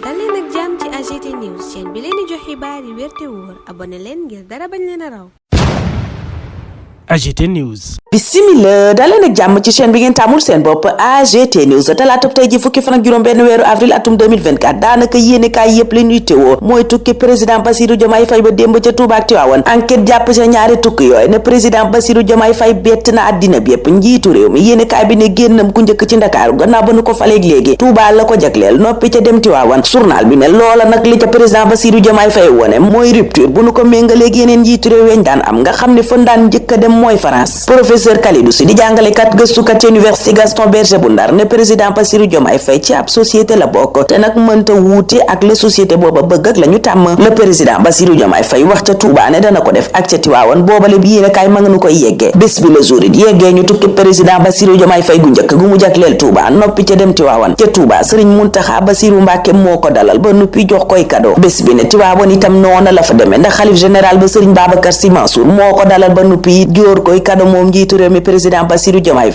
dal leen ak jàmm ci AGT News chaîne bi leen di jox xibaar yi wér te wóor abonné leen ngir dara bañ leen a raw. AGT News. Bismillah daleen ak jàmm ci chaîne bi ngeen tàmmul seen bopp AGT News talaata tey ji fukki fan ak juróom benn weeru avril atum 2024 daanaka yéenekaay yépp li ñuy teewoo mooy tukki président Bassirou Diomaye Faye ba démb ca Touba ak Tivaouane enquête jàpp ca ñaari tukki yooyu ne président Bassirou Diomaye Faye bett na àddina bi yépp njiitu réew mi yéenekaay bi ne génnam ku njëkk ci Ndakaaru gannaaw ba nu ko faleeg léegi Touba la ko jagleel noppi ca dem Tivaouane journal bi ne loola nag li ca président Bassirou Diomaye Faye wone mooy rupture bu nu ko méngaleeg yeneen njiitu réew yeñ daan am nga xam ne fan daan njëkk a dem mooy France. Professeur Kalidou Sy di jàngalekat gëstukat ci université Gaston Berger bu Ndar ne président Bassirou Diomaye Faye ci ab société la bokk te nag mënta wuute ak la société booba bëgg ak la ñu tàmm. le président Bassirou Diomaye Faye wax ca Touba ne dana ko def ak ca Tivaouane boobale bi yéen a kaay ma nga nu koy yeggee bés bi le jour it yeggee ñu tukki président Bassirou Diomaye Faye gu njëkk gu mu jagleel Touba noppi ca dem Tivaouane ca Touba Serigne Mountakha Bassirou Mbacké moo ko dalal ba noppi jox koy cadeau bés bi ne Tivaouane itam noona la fa demee ndax xalif général ba Serigne Babacar Sy Mansour moo ko dalal ba noppi jóor koy cadeau moom njiitu réew mi président Bassirou Diomaye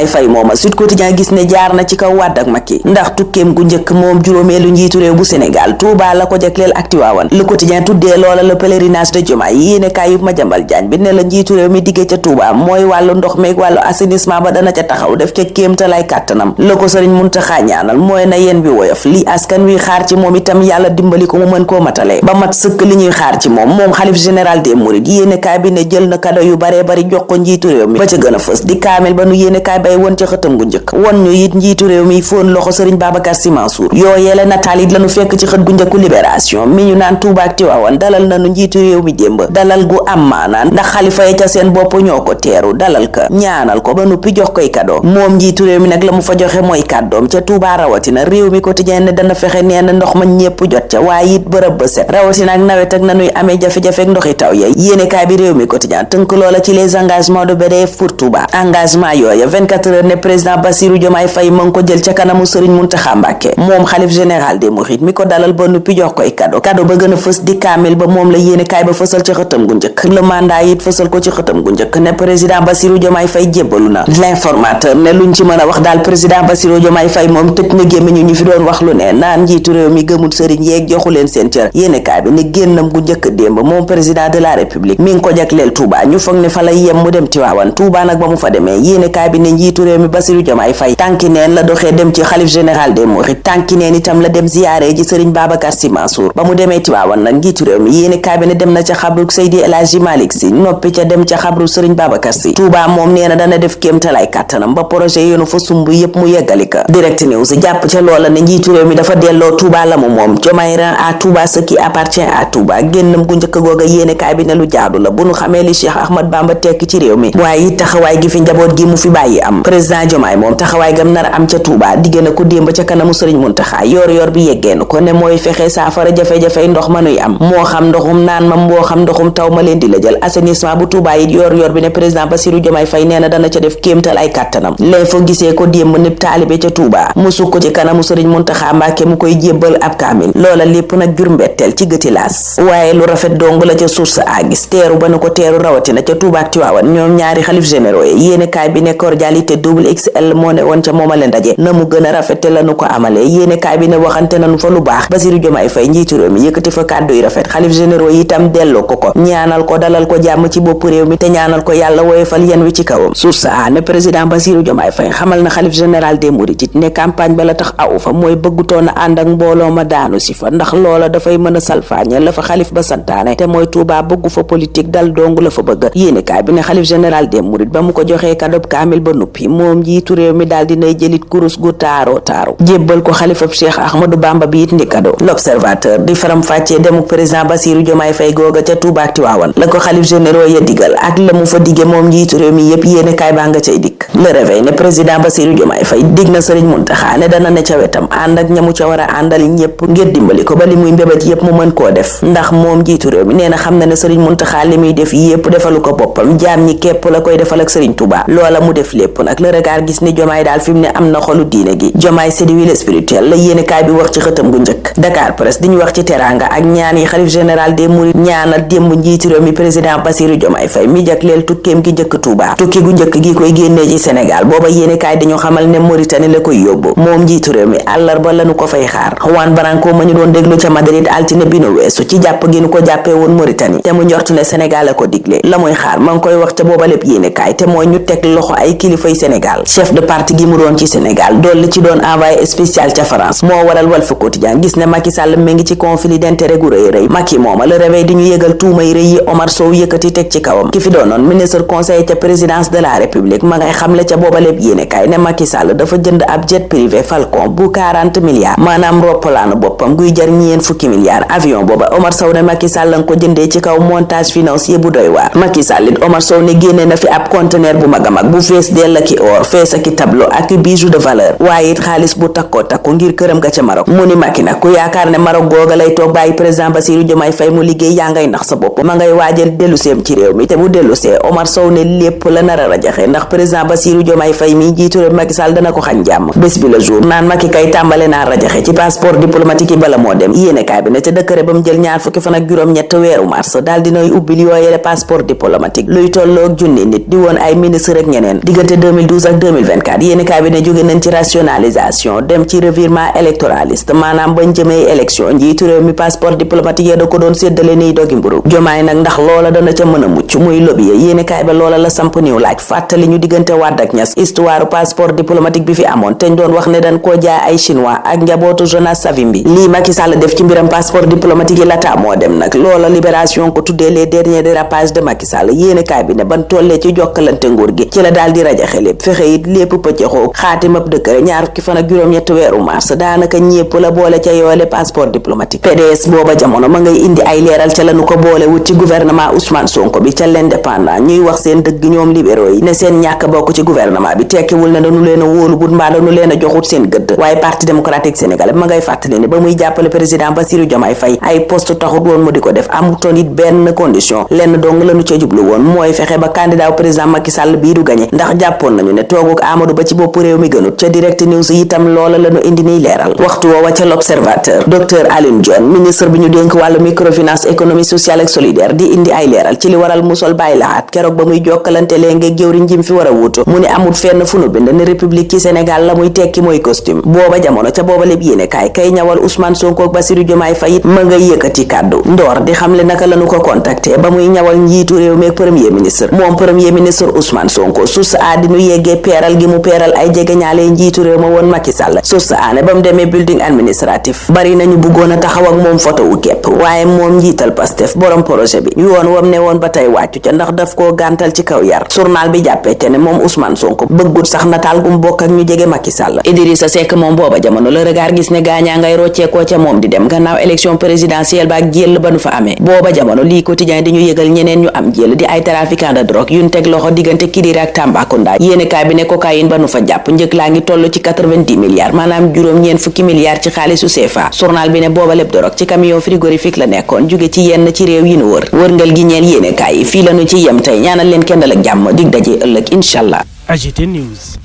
Faye mooma Sud Quotidien gis ne jaar na ci kaw Wàdd ak Macky ndax tukkeem gu njëkk moom juróomeelu njiitu réew bu Sénégal Touba la ko jagleel ak Tivaouane Le Quotidien tuddee loola le pèlerinage de Diomaye yéene kaay yu Madiambal Diagne bi ne la njiitu réew mi diggee ca Touba mooy wàllu ndox meeg wàllu assainissement ba dana ca taxaw def ca kéemtalaay kàttanam la ko Sëriñ Muntaxa ñaanal mooy na yéen bi woyof li askan wi xaar ci moom itam yàlla dimbali ko mu mën koo matale ba mat sëkk li ñuy xaar ci moom xalif général des mourides yéene kaay bi ne jël na cadeau yu baree bari jox ko njiitu réew mi ba ca gën a fës di kaamel ba nu yéene kaay bay won ca xëtam gu njëkk won ñu it njiitu réew mi foon loxo Serigne Babacar Sy Mansour yooyee la nataal it lañu fekk ci xët gu njëkku Libération mi ñu naan Touba ak Tivaouane dalal nañu njiitu réew mi démb dalal gu am maanaan ndax xalifa ya ca seen bopp ñoo ko teeru dalal ka ñaanal ko ba noppi jox koy cadeau moom njiitu réew mi nag la mu fa joxe mooy kàddoom ca Touba rawatina réew mi quotidien ne dana fexe nee na ndox ma ñépp jot ca waaye it bërëb ba set rawatina ak nawet ak nanuy amee jafe-jafe ak ndoxi taw ya yéene kaay bi réew mi quotidien tënk loola ci les engagements de BDF pour Touba engagement yooya 24 heures ne président Bassirou Diomaye Faye ma ngi ko jël ca kanamu Serigne Mountakha Mbacké moom xalif général des mourides mi ko dalal ba noppi jox koy cadeau ba gën a fës di kaamil ba moom la yéene kaay ba fësal ci xëtam gu njëkk le mandat it fësal ko ci xëtam gu njëkk ne président Bassirou Diomaye Faye jébbalu na l'informateur ne luñ ci mën a wax daal président Bassirou Diomaye Faye moom tëj na gémmiñu ñu fi doon wax lu ne naan njiitu réew mi gëmul sëriñ yeeg joxu leen seen cër yéene kaay bi ne génnam gu njëkk démb moom président de la république mi ngi ko jagleel Touba ñu foog ne fa lay yem mu dem Tivaouane Touba nag ba mu fa demee yéene kaay bi ne njiitu réew mi Bassirou Diomaye Faye tànki neen la doxee dem ci xalif général des mourides tànki neen itam la dem ziyaare ji Serigne Babacar Sy Mansour ba mu demee Tivaouane nag njiitu réew mi yéene kaay bi ne dem na ca xabru Seydi El Hadji Malick Sy noppi ca dem ca xabru Serigne Babacar Sy Touba moom nee na dana def kéemtalaay kàttanam ba projet yoonu fa sumb yépp mu yeggali ka Direct News jàpp ca loola ne njiitu réew mi dafa delloo Touba la mu moom Diomaye rend à Touba ce qui appartient à Touba génnam gu njëkk googa yéene kaay bi ne lu jaadu la bu nu xamee li Cheikh Ahmad Bamba tekki ci réew mi waaye it taxawaay gi fi njaboot gi mu fi bàyyi am président Diomaye moom taxawaay gam nar a am ca Touba digg na ko démb ca kanamu Serigne Mountakha yor bi yeggeenu ko ne mooy fexe saafara jafe-jafey ndox ma nuy am moo xam ndoxum naan ma moo xam ndoxum taw ma leen di la jël assainissement bu Touba it yor bi ne président Bassirou Diomaye Faye nee na dana ca def kéemtal ay kàttanam lee fa gisee ko démb nib taalibe ca Touba mu sukk ci kanamu Serigne Mountakha Mbacké mu koy jébbal ab kaamil loola lépp nag jur mbetteel ci gëti laas waaye lu rafet dong la ca source a gis teeru ba nu ko teeru rawatina ca Touba ak Tivaouane ñoom ñaari xalif généraux yi yéene kaay bi ne cordialité double XL moo ne woon ca moomale ndaje na mu gën a rafete lañu ko amalee yéene kaay bi ne waxante nañu fa lu baax Bassirou Diomaye Faye njiitu réew mi yëkkati fa kàddu yu rafet xalif généraux yi itam delloo ko ñaanal ko dalal ko jàmm ci bopp réew mi te ñaanal ko yàlla woyofal yen wi ci kawam source a ne président Bassirou Diomaye Faye xamal na xalif général des mourides it ne campagne ba la tax aw fa mooy bëggutoon a ànd ak mbooloo ma daanu si fa ndax loola dafay mën a salfaañe la fa xalif ba santaane te mooy Touba bëggu fa politique dal dong la fa bëgg yéene kaay bi ne xalif général des mourides ba mu ko joxee cadeau kaamil ba noppi moom njiitu réew mi daal dinay jëlit kurus gu taaru jébbal ko xalifab Cheikh Ahmadou Bamba bi it ndi cadeau l'observateur di faram fàccee demuk président Bassirou Diomaye Faye googa ca Touba ak Tivaouane la ko xalif généraux ya digal ak la mu fa digge moom njiitu réew mi yépp yéene kaay baa nga cay dikk le réveil ne président Bassirou Diomaye Faye dig na Serigne Mountakha ne dana ne ca wetam ànd ak ñamu ca war a àndal ñépp ngir dimbali ko ba li muy mbébét yépp mu mën koo def ndax moom njiitu réew mi nee na xam na ne Serigne Mountakha li muy def yépp defalu ko boppam jaam ñi képp la ko koy defal ak Serigne Touba loola mu def lépp nag le regard gis ni Diomaye daal fi mu ne am na xolu diine gi. Diomaye séduit le spirituel la yéenekaay bi wax ci xëtam gu njëkk. Dakar Presse di ñu wax ci teranga ak ñaan yi xalif général des mourides ñaanal démb njiitu réew mi président Bassirou Diomaye Faye mi jagleel tukkeem gi njëkk Touba tukki gu njëkk gi koy génnee ci Sénégal booba yéenekaay dañu xamal ne Mauritanie la koy yóbbu moom njiitu réew mi àllarba lañu ko fay xaar. Juan Branco ma ñu doon déglu ca Madrid altine bi nu weesu ci jàpp gi nu ko jàppee woon Mauritanie te mu njort ne Sénégal la ko digle la muy xaar ma ngi koy wax ca booba lépp yéenekaay te mooy ñu teg loxo ay kilifay Sénégal chef de parti gi mu doon ci Sénégal dolli ci doon envoyé spécial ca France moo waral Walf Quotidien gis ne Macky Sall mi ngi ci conflit d'intérêt gu rëy rëy Macky mooma le réveil di ñu yëgal tuumay rëy yi Omar Sow yëkkati teg ci kawam ki fi doonoon ministre conseiller ca présidence de la République ma ngay xamle ca booba lépp yéenekaay ne Macky Sall dafa jënd ab jet privé Falcon bu 40 milliards maanaam roppalaanu boppam guy jar ñeen fukki milliards avion booba Omar Sow ne Macky Sall nga ko jëndee ci kaw montage financier bu doy waar Macky Sall it Omar Sow ne génne na fi ab conteneur bu mag a mag bu fees dell ak i or fees ak i tableau ak i bijoux de valeur waaye it xaalis bu takkoo takku ngir këram ga ca Maroc mu ni Macky nag ku yaakaar ne Maroc googa lay toog bàyyi président Bassirou Diomaye Faye mu liggéey yaa ngay nax sa bopp ma ngay waajal delluseem ci réew mi te bu dellusee Omar Sow ne lépp la nar a rajaxe ndax président Bassirou Diomaye Faye mi jiitu réew Macky Sall dana ko xañ jàmm bés bi la jour naan Macky kay tàmbale naa rajaxe ci passeport diplomatique yi bala moo dem yéenekaay bi ne ca décret ba mu jël ñaar fukki fan ak juróom-ñett weeru mars daal dinay ubbil yooyele passeport diplomatique luy tolloog junni nit di woon ay ministre ak ñeneen diggante 2012 ak 2024 yéenekaay bi ne jóge nañ ci rationalisation dem ci revirement électoraliste maanaam bañ jëmee élection njiitu réew mi passeport diplomatique ya da ko doon séddale niy dogi mburu Diomaye nag ndax loola dana ca mën a mucc muy lobby ya yéenekaay ba loola la samp niw laaj fàttali ñu diggante Wade ak Niass histoire passeport diplomatique bi fi amoon te ñu doon wax ne dañ koo jaay ay chinois ak njabootu Jonas Savimbi lii Macky Sall def ci mbiram passeport diplomatique yi lata moo dem nag loola libération ko tuddee les derniers dérapages de Macky Sall yéenekaay bi ne ban tollee ci jokkalante nguur gi ci la daal di rajaxe lépp fexe it lépp pëccëxoo xaatimab dëkkëre ñaar fukki fan ak juróom-ñett weeru mars daanaka ñépp la boole ca yoole passeport diplomatique PDS booba jamono ma ngay indi ay leeral ca lañu ko boole wut ci gouvernement Ousmane Sonko bi ca l'Indépendant ñuy wax seen dëgg ñoom libéraux yi ne seen ñàkk bokk ci gouvernement bi tekkiwul ne dañu leen a wóolu but mbaa dañu leen a joxut seen gëdd waaye parti démocratique sénégalais ma ngay fàttali ne ba muy jàppale président Bassirou Diomaye Faye ay poste taxut woon mu di ko def amutoon it benn condition lenn dong lañu ca jublu woon mooy fexe ba candidat président Macky Sall bii du gagné ndax jàppoon nañu ne tooguk Amadou Ba ci bopp réew mi gënut ca direct news itam loola lañu indi niy leeral waxtu woowa ca l'observateur docteur Alioune Dione ministre bi ñu dénk wàllu microfinance économie sociale ak solidaire di indi ay leeral ci li waral musol bàyyi laxaat keroog ba muy jokkalante lee nga jëwriñ jim fi war a wuutu mu ne amul fenn fu nu bind ne république ci Sénégal la muy tekki mooy costume booba jamono ca booba lépp yéene kay ñawal Ousmane Sonko ak Bassirou Diomaye Faye it ma nga yëkkati kàddu ndoor di xamle naka lañu ko contacté ba muy ñawal njiitu réew mi ak premier ministre moom premier ministre Ousmane Sonko sus a di ñu yeggee peeral gi mu peeral ay jegeñaale njiitu réew ma woon Macky Sall sus a ne ba mu demee building administratif bari nañu bëggoon a taxaw ak moom photo wu képp waaye moom njiital Pastef borom projet bi yoon wam ne woon ba tey wàccu ca ndax daf koo gàntal ci kaw yar journal bi jàppee te ne moom Ousmane Sonko bëggut sax nataal gum bokk ak ñu jege Macky Sall Idrissa Seck moom booba jamono le regard gis ne gaañaa ngay rocceekoo ca moom di dem gannaaw élection présidentielle ba ak jël ba nu fa amee booba jamono lii quotidien di ñu yëgal ñeneen ñu am jël di ay trafiquant de drogue yuñ teg loxo diggante Kidira ak Tambacounda yéenekaay bi ne cocaïne ba nu fa jàpp njëg laa ngi toll ci 90 milliards maanaam juróom-ñeent fukki milliards ci xaalisu CFA journal bi ne booba lépp drogue ci camion frigorifique la nekkoon jóge ci yenn ci réew yi nu wër wërngal gi ñeel yéenekaay yi fii lañu ci yem tey ñaanal leen kendal ak jàmm dig daje ëllëg incha allah. AGT News.